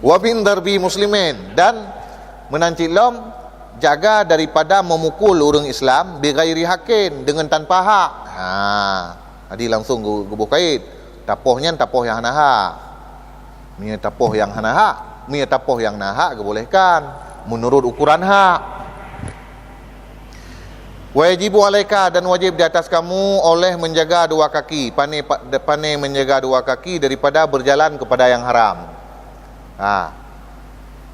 Wa min darbi muslimin, dan meunan cit lom jaga daripada memukul ureuëng Islam bighairi haqqin, deungon tanpa hak. Ha, jadi langsung geu-, geuboh kait. Tapoh nyan tapoh nyang hana hak. Meunyo tapoh nyang hana hak, meunyo tapoh nyang na hak geubolehkan meunurot ukuran hak. Wa yajibu alaika, dan wajib di atas kamu oleh menjaga dua kaki, pane pa-, pane menjaga dua kaki daripada berjalan kepada yang haram. Ha.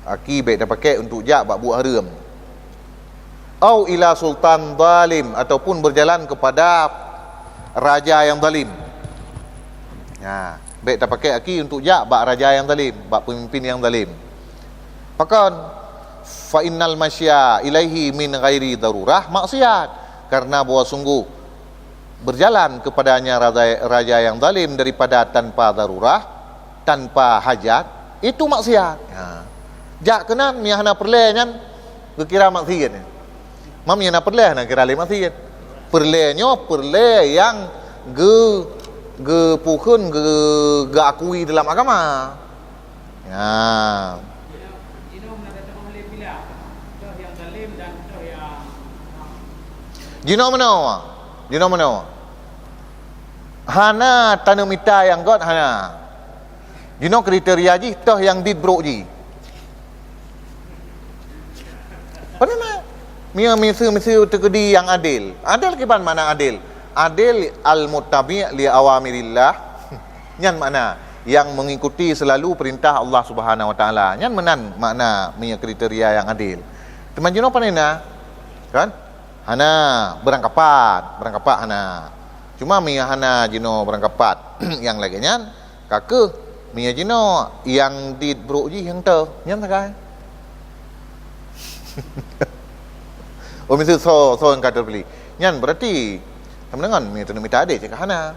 Kaki bék tapakai untuk jak bak buet hareuem. Au ila sultan zalim, ataupun berjalan kepada raja yang zalim. Ha, bék tapakai kaki untuk jak bak raja yang zalim, bak pemimpin yang zalim. Pakon? Fa innal masya ilaihi min ghairi darurah maksiat. Karena bahwa sungguh berjalan kepadanya raja, raja yang zalim daripada tanpa darurah, tanpa hajat, itu maksiat. Ha. Jak keunan, meunyo hana peureulée nyan, geukira maksiat nyan. Meunyo hana peureulée, hana kira lé maksiat. Peureulée nyoe, peureulée nyang geu-, geupukheun, geu-, geuakui dalam agama. Ya. Jinoe meunoe, jinoe meunoe. Hana taneuk mita nyang göt, hana. Jinoe kriteria jih toh nyang dit brok jih. Padahai na, meunyoe miseue-miseue teukeudi nyang adil. Adil kiban makna adil? Adil al-muttabi' li awamirillah. Nyan makna nyang mengikuti selalu perintah Allah Subhanahu Wa Taala. Nyan meunan makna meunyoe kriteria nyang adil. Teuma jinoe pane na, kan? Hana, beurangkapat, beurangkapat hana. Cuma meunyoe hana jinoe beurangkapat nyang lagée nyan, ka keuh meunyoe jinoe nyang dit brok jih nyang toh, nyan sagai. Oh, miseue soe, soe nyang ka teupeuli. Nyan berarti sama dengan meunyoe taneuk mita adé cit ka hana.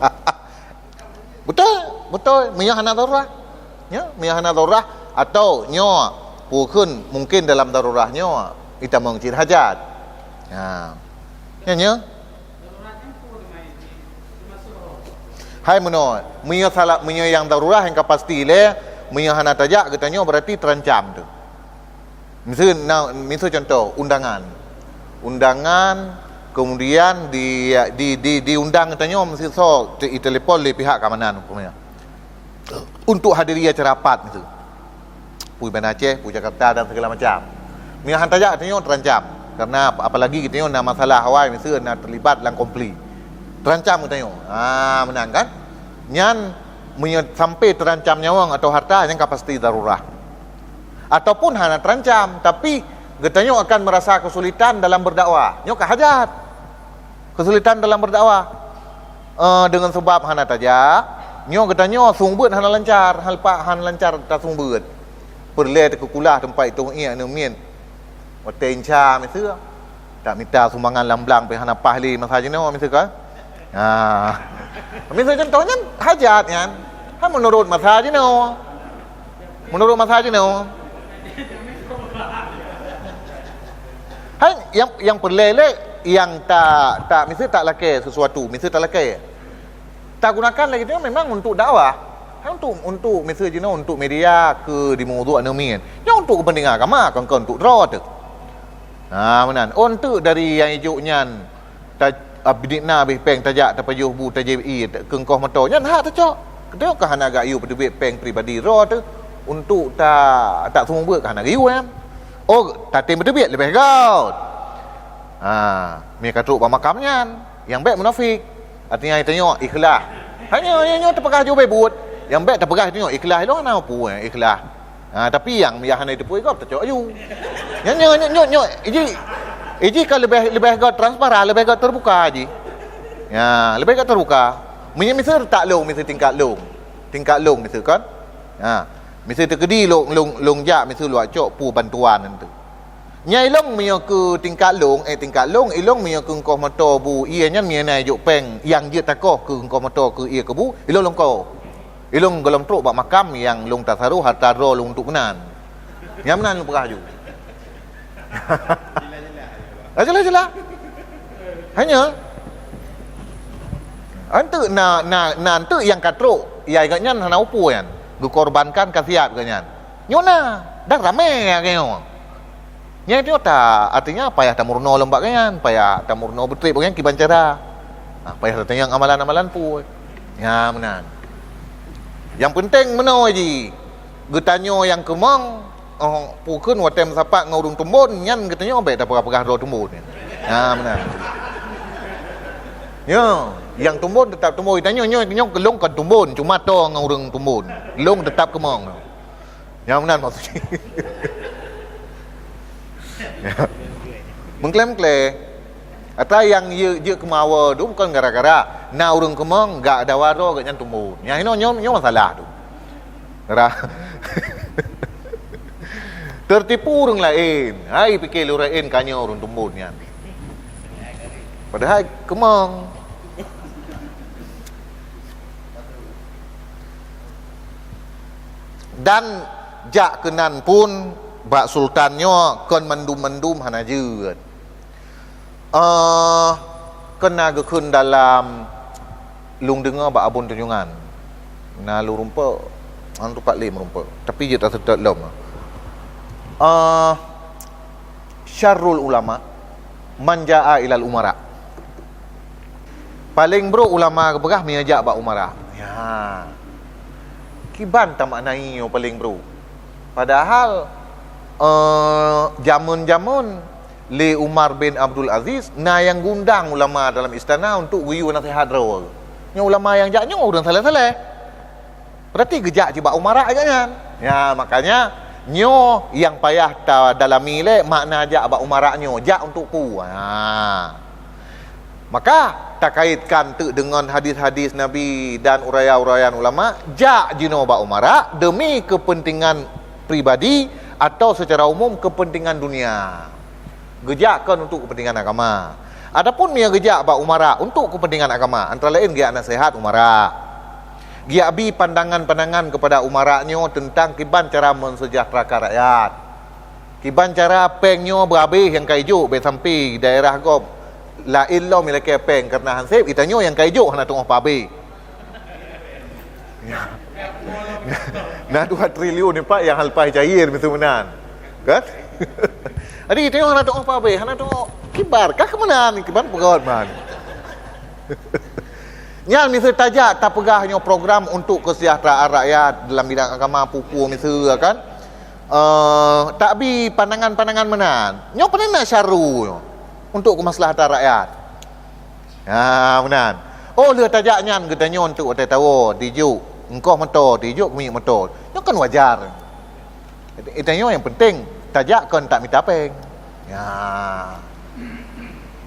Ha. Beutôi, beutôi. Meunyoe hana darurah, nyoe, meunyoe hana darurah, atau nyoe, peue kheun mungkin dalam darurah nyoe itamong cit hajat. Ha. Nyan, nyoe. Hai meunoe, meunyoe salah, meunyoe nyang darurah nyang ka pasti lé, meunyoe hana tajak geutanyoe, berarti terancam tu. Miseue na, miseue contoh, undangan. Undangan, kemudian di, di, di, diundang geutanyoe, miseue soe, te-, itelepon lé pihak keamanan umpamanya, untuk hadiri acara rapat miseue. Peue Banda Aceh, peue Jakarta dan segala macam. Meunyoe hana tajak geutanyoe terancam. Karena ap-, apalagi geutanyoe na masalah awai miseue na terlibat lam konflik. Terancam geutanyoe. Ha, meunan kan? Nyan meunyoe sampai terancam nyawöng atau harta, nyan ka pasti darurah. Ataupun hana terancam, tapi geutanyoe akan merasa kesulitan dalam berdakwah. Nyoe ka hajat. Kesulitan dalam berdakwah. Eh, deungon sabab hana tajak, nyoe geutanyoe seumeubeuet hana lancar, hal pa-, hana lancar taseumeubeuet. Peureulée teukukulah teumpat itong ié aneuk miet. Watée insya miseue, tak mita sumbangan lam blang pih hana paih lé masa jinoe miseue ka. Ha. Miseue contoh nyan hajat nyan. Ha, meunurot masa jinoe. Meunurot masa jinoe. Hai, nyang, nyang peureulée lé, nyang ta, ta, miseue talakée sesuatu, miseue talakée. Tagunakan lagée nyoe memang untuk dakwah. Hai, untuk, untuk miseue jinoe, untuk media keu di meuduek aneuk miet. Nyoe untuk keupeuntengan agama, kon, kon untuk droe teuh. Ha, meunan. Oh, untuk dari nyang ijok nyan, ta-, ah, bidik na abéh péng tajak tapajoh bu tajép ié ta-, keu ongkoh moto, nyan hak tacok. Geutanyoe ka hana gak yue peuteubiet péng pribadi droe teuh untuk ta-, taseumeubeuet ka hana geuyue nyan. Oh, tatem peuteubiet leubeh göt. Ha, mi ka trok bak makam nyan, nyang bék munafik. Artinya tanyoe ikhlas. Hanya, hanya nyoe tapeugah jubé buet. Nyang bék tapeugah tanyoe ikhlas, ilong hana peue ikhlas. Ha, tapi nyang, nyang hana teupeue gob tacok aju. Nyoe, nyoe, nyoe, nyoe, nyoe. Iji, iji ka leubeh, leubeh göt transparan, leubeh göt terbuka ji. Ya, leubeh göt terbuka. Meunyoe miseue taklong, miseue tingkat long. Tingkat long miseue kan? Ha. Miseue teukeudi long, long, long jak miseue luwat cok peue bantuan nyan teuh. Nyan ilong meunyoe keu tingkat long, eh, tingkat long, ilong meunyoe keu ongkoh moto bu ié nyan meunyoe na ijok péng nyang jeuet takoh keu ongkoh moto keu ié keu bu, ilong longko. Ilong gohlom trok bak makam nyang long tasaroh harta droe long untuk keunan. Nyang meunan lôn peugah aju. Ah, jeulaih-jeulaih. Hanya. Enteuk na, na, na enteuk nyang ka trok, ya ingat nyan hana upu nyan. Geukorbankan kasiat geuh nyan. Nyoe na, dan ramé lagée nyoe. Nyang nyoe ta, artinya payah tameurunoe lom bak geuh nyan, payah tameurunoe beutreb bak geuh nyan kiban cara. Ha, payah tatanyong amalan-amalan peue. Nya meunan. Nyang penting meunoe ji, geutanyoe nyang keumong, oh, peue kheun watée meusapat ngon ureuëng tumbon, nyan geutanyoe bék tapeugah-peugah droe tumbon. Nya meunan. Nyoe, nyang tumbon teutap tumbon. Tanyoe nyoe, nyoe lôn kon tumbon, cuma toe ngon ureuëng tumbon. Lôn teutap keumong. Nyang meunan maksud jih. Meuklé-meuklé. Atra nyang jeuet, jeuet keumawe tu bukon gara-gara na ureuëng keumong gak dawa droe geuh nyan tumbon. Nyang inoe nyoe, nyoe masalah tu. Ra-, tertipu ureuëng laén. Hai pike lurée ka nyoe ureuëng tumbon nyan. Padahai keumong. Dan jak keunan pun bak sultan nyoe kon mandum-mandum hana jeuet. Eh, kon na geukheun dalam Lôn deungoe bak Abon Tunjungan. Na lôn rumpok, han teumpat lé meurumpok. Tapi jeuet taseutôt lom. Ah, syarrul ulama man jaa ilal umara. Paleng brok ulama geupeugah meunyo jak bak umara. Ya. Kiban tamaknai nyoe paleng brok. Padahal, eh, jameun-jameun lé Umar bin Abdul Aziz, na nyang geuundang ulama dalam istana untuk geuyue naseuhat droe. Nyoe ulama nyang jak nyoe ureuëng saleh-saleh. Berarti geujak cit bak umara gobnyan. Ya, makanya nyoe nyang payah tadalami lé makna jak bak umara nyoe, jak untuk peue? Ha. Maka takaitkan teuk deungon hadis-hadis Nabi dan uraian-uraian ulama, jak jinoe bak umara demi kepentingan pribadi atau secara umum kepentingan dunia. Geujak kon untuk kepentingan agama. Adapun meunyo geujak bak umara untuk kepentingan agama, antara laén geujak naseuhat umara. Geujak bi pandangan-pandangan kepada umara nyoe tentang kiban cara menseujahterakan rakyat. Kiban cara péng nyoe beuhabéh nyang ka ijok, bék sampai daerah gob laén lom ilakée péng, karena hanseb geutanyoe nyang ka ijok hana teungoh peuhabéh. Na dua triliun ni Pak nyang haleue cair miseue meunan. Kan? Jadi geutanyoe hana teungoh peuhabéh, hana teungoh kiban, ka keu meunan kiban peugöt man. Nyan miseue tajak tapeugah nyoe program untuk kesejahteraan rakyat dalam bidang agama, peue-peue miseue kan. Eh, tak bi pandangan-pandangan meunan. Nyoe peunan na syarru nyoe untuk kemaslahatan rakyat. Ha, meunan. Oh, lheueh tajak nyan geutanyoe untuk watée tawoe, dijok engkoh moto, dijok keumiek moto. Nyoe kan wajar. Geutanyoe nyang penting tajak kon tak mita péng. Ya.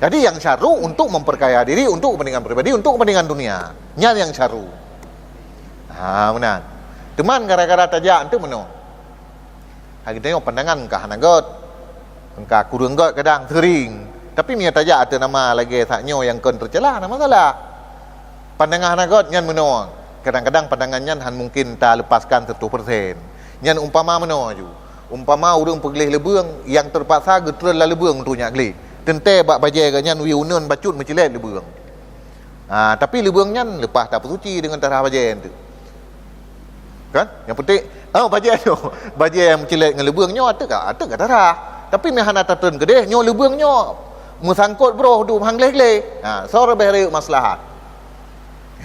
Jadi nyang syarru untuk memperkaya diri, untuk kepentingan pribadi, untuk kepentingan dunia. Nyan nyang syarru. Ha, meunan. Teuma gara-gara tajak enteuk meunoe. Hai geutanyoe pandangan ka hana göt. Ka kureueng göt kadang seuring. Tapi meunyo tajak ateueh nama lagée sak nyoe nyang kon teucela, hana masalah. Pandangan hana göt nyan meunoe. Kadang-kadang pandangan nyan han mungkin talepaskan seratus persen. Nyan umpama meunoe ju. Umpama ureuëng peugleh leubeueng nyang teupaksa geutreun lam leubeueng untuk nyak gleh. Teuntée bak bajée geuh nyan wie uneun bacut meucilét leubeueng. Ha, tapi leubeueng nyan leupah tapeusuci deungon tarah bajée enteuk. Kan? Nyang penting, oh, bajée nyoe. Bajée nyang meucilét ngon leubeueng nyoe ateueh ka, ateueh ka tarah. Tapi meuhana tatreun keudeh, nyoe leubeueng nyoe meusangkot broh dum han gleh-gleh. Ha, soe leubeh rayeuk maslahat?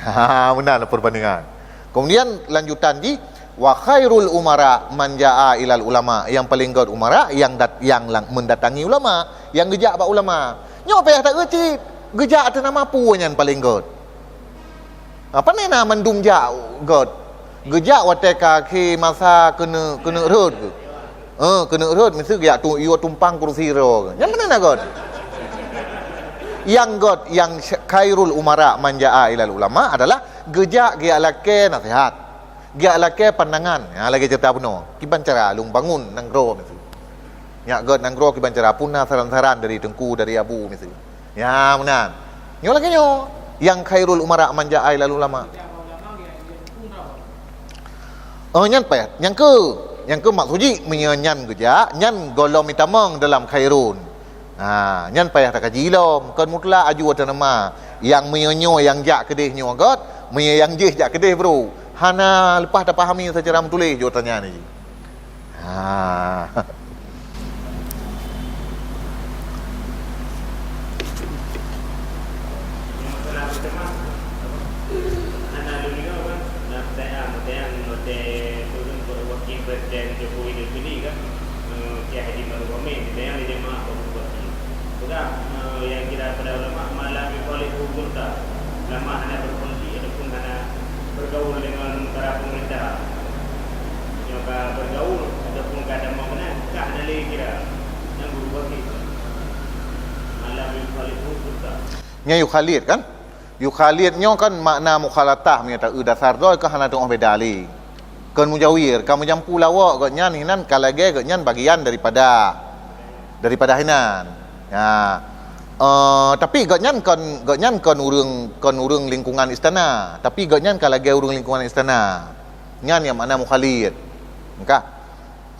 Ha, meunan perbandingan. Kemudian lanjutan jih, wa khairul umara man jaa ilal ulama. Yang paling göt umara yang dat, yang lang, mendatangi ulama, yang geujak bak ulama. Nyoe payah tak geucit, geujak ateueh nama peue nyan paling göt. Ha, pane na mandum jak göt. Geujak watée ka akhé masa keuneuk, keuneuk rhot geuh. Eh, keuneuk rhot miseue geujak tu, yue tumpang kursi droe geuh. Nyan pane na göt. Nyang göt, nyang khairul umara man jaa ilal ulama adalah geujak geujak lakée naseuhat. Geujak lakée pandangan. Ha, lagée cerita bunoe. Kiban cara lôn bangun nanggroe miseue. Nyak göt nanggroe kiban cara puna saran-saran dari teungku, dari abu miseue. Ya, meunan. Nyoe lagée nyoe, yang khairul umara man jaa ilal ulama. Oh, nyan payah. Nyang keu, nyang keu maksud jih, meunyoe nyan geujak, nyan gohlom itamong dalam khairun. Ha, nyan payah takaji lom, kon mutlak aju ateueh nama. Yang meunyoe nyoe yang jak keudeh nyoe göt, meunyoe yang jih jak keudeh bro. Hana leupah tapahami secara meutuléh jawapan nyan jih. Ha. Nyang masalah beuteumak, apa? Hana lôn deungoe kan, na peutanyaan, peutanyaan watée turun bak wakil presiden Jokowi dan Suli kan, eh, Kiai Haji Ma'ruf Amin, ditanyong lé jamaah bak guru bakti. Peugah, eh, nyang kira pada ulama, ma lam yukhalifhu sultan, ulama hana berpolitik ataupun hana bergaul dengan para pemerintah. Nyoe ka bergaul ataupun ka tamong meunan, ka hana lé kira. Nyang guru bakti. Ma lam yukhalifhu sultan. Nyan yukhalid kan? Yukhalid nyoe kan makna mukhalatah meunyo ta-, eu dasar droe ka hana teungoh beda lé. Kon mujawir, ka meujampu lawok gobnyan hinan ka lagée gobnyan bagian daripada, daripada hinan. Ya. Eh, tapi gobnyan kon, gobnyan kon ureuëng, kon ureuëng lingkungan istana, tapi gobnyan ka lagée ureuëng lingkungan istana. Nyan nyang makna mukhalid. Engka.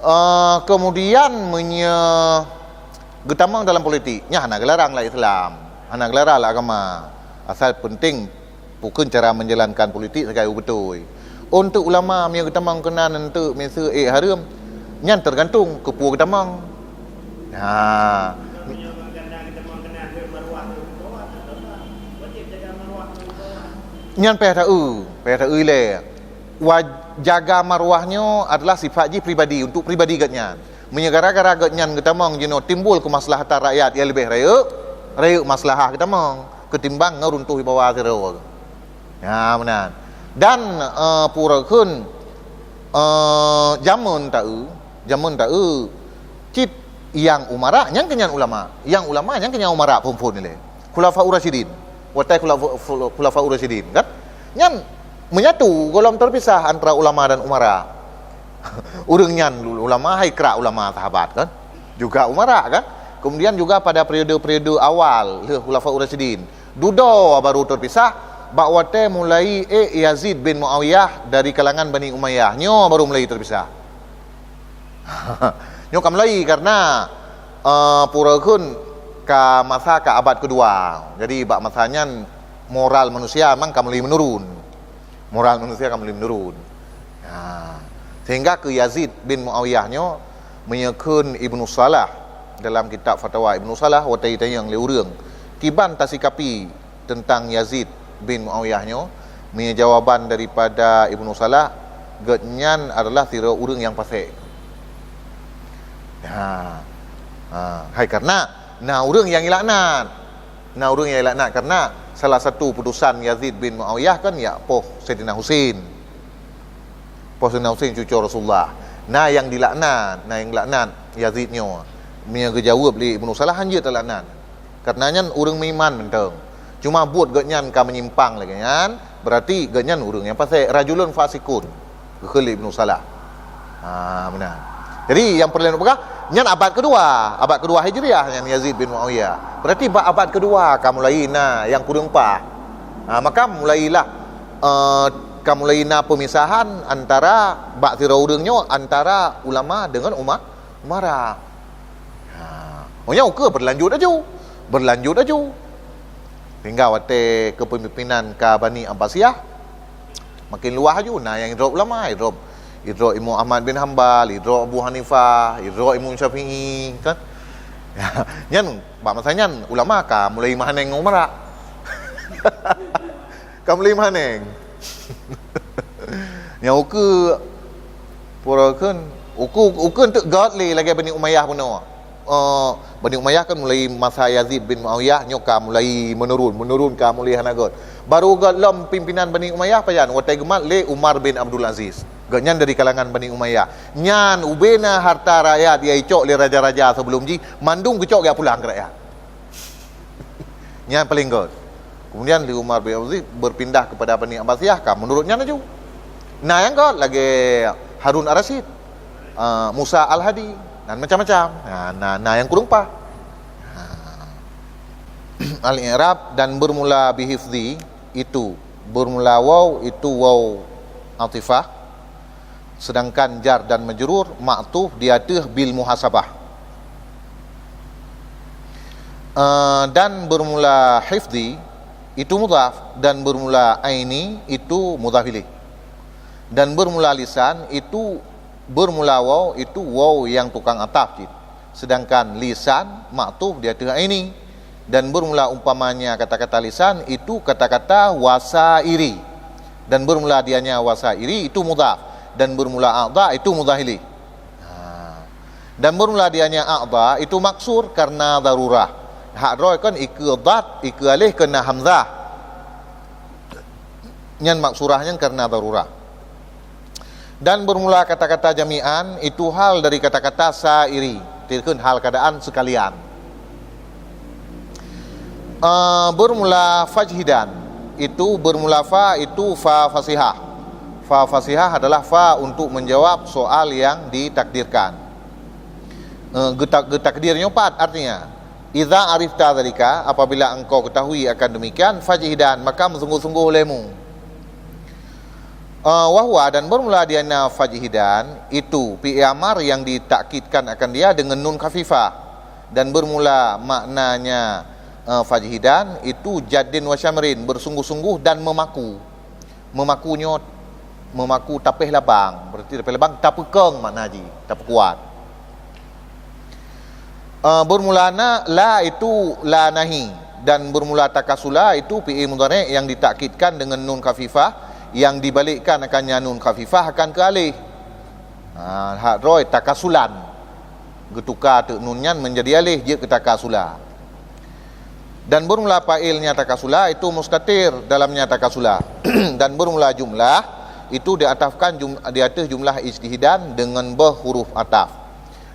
Eh, kemudian meunyoe geutamong dalam politik, nyan hana geularang lam Islam, hana geularang lam agama. Asal penting Bukon cara menjalankan politik sagai beutôi. Untuk ulama meunyoe geutamong keunan enteuk miseue ék hareuem, nyan tergantung keu peue geutamong. Ha. Nyan payah taeu, payah taeu ilée. Wa-, jaga marwah nyoe adalah sifat jih pribadi, untuk pribadi geuhnyan. Meunyoe gara-gara geuhnyan geutamong jinoe timbul keumaslahatan rakyat nyang leubeh rayeuk, rayeuk maslahah geutamong ketimbang ngon runtuh ibawa sidroe. Ya, meunan. Dan, eh, pura kheun, eh, jameun taeu, jameun taeu, cit nyang umara, nyang keunyan ulama. Nyang ulama, nyang keunyan umara phon-phon ilée. Khulafaur Rasyidin. Watée khulafa-, khulafaur Rasyidin, kan? Nyan menyatu, golom terpisah antara ulama dan umara. Ureuëng nyan ulama, hai krak ulama sahabat, kan? Juga umara, kan? Kemudian juga pada periode-periode awal lheueh Khulafaur Rasyidin, dudoe baru terpisah, bak watée mulai ék Yazid bin Muawiyah dari kalangan Bani Umayyah, nyoe baru mulai terpisah. Nyoe ka mulai karena, eh, pura kheun ka masa ka abad kedua. Jadi bak masa nyan moral manusia memang ka mulai menurun. Moral manusia ka mulai menurun. Ha. Sehingga keu Yazid bin Muawiyah nyoe, meunyoe kheun Ibnu Salah dalam kitab Fatawa Ibnu Salah, watée jitanyong lé ureuëng, kiban tasikapi teuntang Yazid bin Muawiyah nyoe, meunyoe jawaban daripada Ibnu Salah, geuhnyan adalah sidroe ureuëng nyang fasek. Ha. Ha. Hai karena na ureuëng nyang ilaknat. Na ureuëng nyang ilaknat karena salah satu putusan Yazid bin Muawiyah kan ya poh Saidina Husin. Poh Saidina Husin cucoe Rasulullah. Na nyang dilaknat, na nyang dilaknat Yazid nyoe. Meunyoe geujaweueb lé Ibnu Salah, hanjeuet talaknat. Karena nyan ureuëng meuiman mantong. Cuma buet geuhnyan ka meunyimpang lagée nyan, berarti geuhnyan ureuëng nyang fasek, rajulun fasikun. Geukheun lé Ibnu Salah. Ha, meunan. Jadi, nyang peureulée neupeugah, nyan abad kedua, abad kedua Hijriah nyan Yazid bin Muawiyah. Berarti bak abad kedua ka mulai na nyang kureueng paih. Ha, maka mulailah, eh, ka mulai na peumisahan antara bak sidroe ureuëng nyoe antara ulama deungon uma-, umara. Ha, oh nyan ukeue berlanjut laju, berlanjut laju. Sehingga watée kepemimpinan ka Bani Abbasiyah, makin luwah laju, na nyang idrop ulama, idrop, idrop Imam Ahmad bin Hambal, idrop Abu Hanifah, idrop Imam Syafi'i, kan? Nyan, bak masa nyan, ulama ka mulai meuhaneng ngon umara. Ka mulai meuhaneng. Nyang ukeue, pura kheun, ukeue, ukeue enteuk göt lé lagée Bani Umayyah bunoe. Eh, Bani Umayyah kan mulai masa Yazid bin Muawiyah, nyoe ka mulai menurun, menurun ka mulai hana göt. Baru göt lom pimpinan Bani Umayyah pajan, watée geumat lé Umar bin Abdul Aziz. Geuhnyan dari kalangan Bani Umayyah. Nyan ubena harta rakyat nyang icok lé raja-raja sebelum jih, mandum geucok geujak pulang keu rakyat. Nyan paléng göt. Kemudian lé Umar bin Abdul Aziz berpindah kepada Bani Abbasiyah, ka menurut nyan laju. Na nyang göt lagée Harun Ar-Rasyid, ah, Musa Al-Hadi, dan macam-macam. Na, na, na nyang kureueng paih. Ha. Al-i'rab dan bermula bihifzi itu, bermula waw itu waw atifah, sedangkan jar dan majrur ma'tuf di ateueh bil muhasabah. Eh, dan bermula hifzi itu mudhaf, dan bermula aini itu mudhaf ilaih. Dan bermula lisan itu, bermula waw itu waw nyang tukang ataf cit. Sedangkan lisan ma'tuf di ateueh aini. Dan bermula umpamanya kata-kata lisan itu kata-kata wasairi. Dan bermula dianya wasairi itu mudhaf. Dan bermula a'dha itu mudhaf ilaih. Ha. Dan bermula dianya a'dha itu maksur karena darurah. Hak droe kan ikeue dhad, ikeue aléh keu na hamzah. Nyan maksurah nyan karena darurah. Dan bermula kata-kata jami'an itu hal dari kata-kata sairi, dikheun hal keadaan sekalian. Eh, bermula fajhidan itu bermula fa itu fa fasihah. Fa fasihah adalah fa untuk menjawab soal yang ditakdirkan. Eh, geutak-, geutakdir nyoe pat artinya, "Idza arifta dzalika," apabila engkau ketahui akan demikian, "fajhidan," maka meusungguh-sungguh lemu. Eh, wa huwa, dan bermula dianya fajhidan, itu fi'il amar yang ditakkidkan akan dia dengan nun khafifah, dan bermula maknanya Eh, fajhidan itu jaddin wa syamrin, bersungguh-sungguh dan memaku. Memaku nyoe, memaku tapéh labang, berarti tapéh labang tapeukong makna jih, tapeukuat. Eh, bermula na, la itu la nahi, dan bermula takasula itu fi'il mudhari' yang ditakkidkan dengan nun khafifah, yang dibalikkan akannya nun khafifah akan keu alih. Ha, hak droe takasulan. Geutuka teuk nun nyan menjadi alih, jeuet keu takasula. Dan bermula fa'ilnya takasula itu mustatir dalamnya takasula. Dan bermula jumlah itu diatafkan jum-, di ateuh jumlah ijtihidan dengan beh huruf ataf.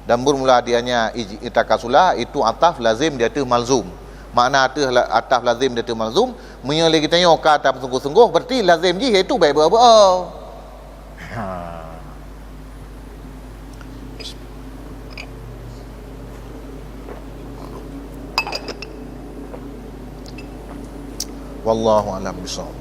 Dan bermula dianya ij-, takasula itu ataf lazim di ateuh malzum. Makna ateuh la-, ataf lazim di ateuh malzum, meunyoe lé geutanyoe ka tapeusunggoh-sunggoh, berarti lazim jih yaitu bèk beu-, beu-, Ha. Wallahu a'lam bishawab.